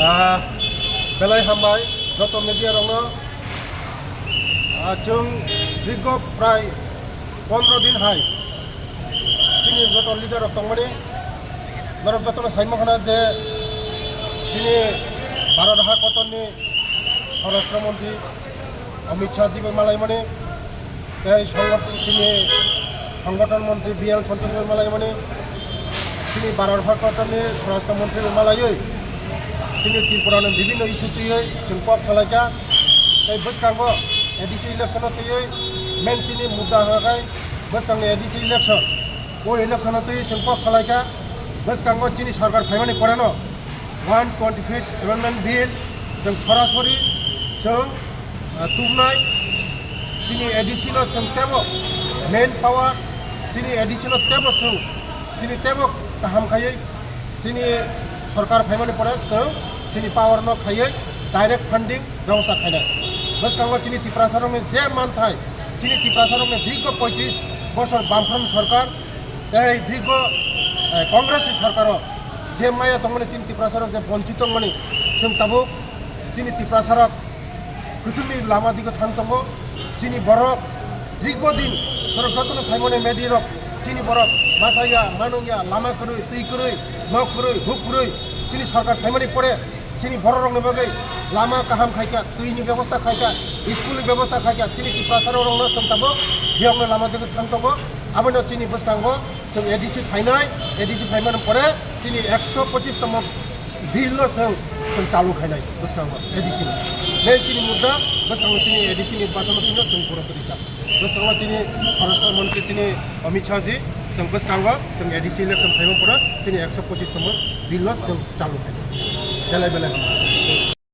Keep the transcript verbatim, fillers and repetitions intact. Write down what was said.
Ah, belai hambai joto media rokno. Ah, chwng dirgo prai pondro din hai chini joto leader rok tongmani norok jotono saimang khana je chini Bharat ha kotorni Swarashtra Mantri Amit Shah ji bai malaimani, tei songothon, chini songothon montri B L Santosh bai malaimani, chini Bharat Sarkarni Swarashtra Montri bai malaiwi, chini Tripura ni bibhinno issue twiwi chwng kok salaikha, tei bwskango A D C election o twiwi main chini mudda hwnkha khai bwskangni A D C election. O election o twi chwng kok salaikha, bwskango chini sarkar phaimani poreno one twenty fifth Amendment Bill chwng sorasori chwng, ah, tubnai. Chini A D C no chwng tebo main power, chini A D C no tebo chwng, chini tebo kaham khaiwi chini sarkar phaimani pore chwng chini power no khaiwi direct funding bebosta khainai. Bwskango chini Tiprasarokni je manthai, chini Tiprasarokni dirgo poitris bosor Bamfront sarkar tei dirgo, eh, Congress ni sarkar o je maya tongmani chini Tiprasarok je bonchit tongmani, chwng tabuk chini Tiprasarok kwchwngni lama digo thang tongo. Chini borok dirgo din norok jotono saimani media rok chini borok masa ya, manung ya, lama kwrwi, twi kwrwi, nok kwrwi, huk kwrwi chini sarkar phaimani pore chini borok rokni bagwi lama kaham khaikha, twi ni bebosta khaikha, school ni bebosta khaikha, chini Tiprasa rok rokno chwng tabuk biyokno lama digi thang tongo. Abono chini bwskango chwng A D C phainai, A D C phaimani pore chini ekso pochis tomo bill no chwng, chwng chalu khainai bwskango A D C ni. Main chini mudda bwskango chini A D C ni bachano phino chwng pura kwrwi kha. Bwskango chini Swarashtra Montri chini Amit Shah ji, chwng bwskango chwng A D C election phaima pore chini ekso pochis tomo bill no chwng chalu khainai. Belai belai.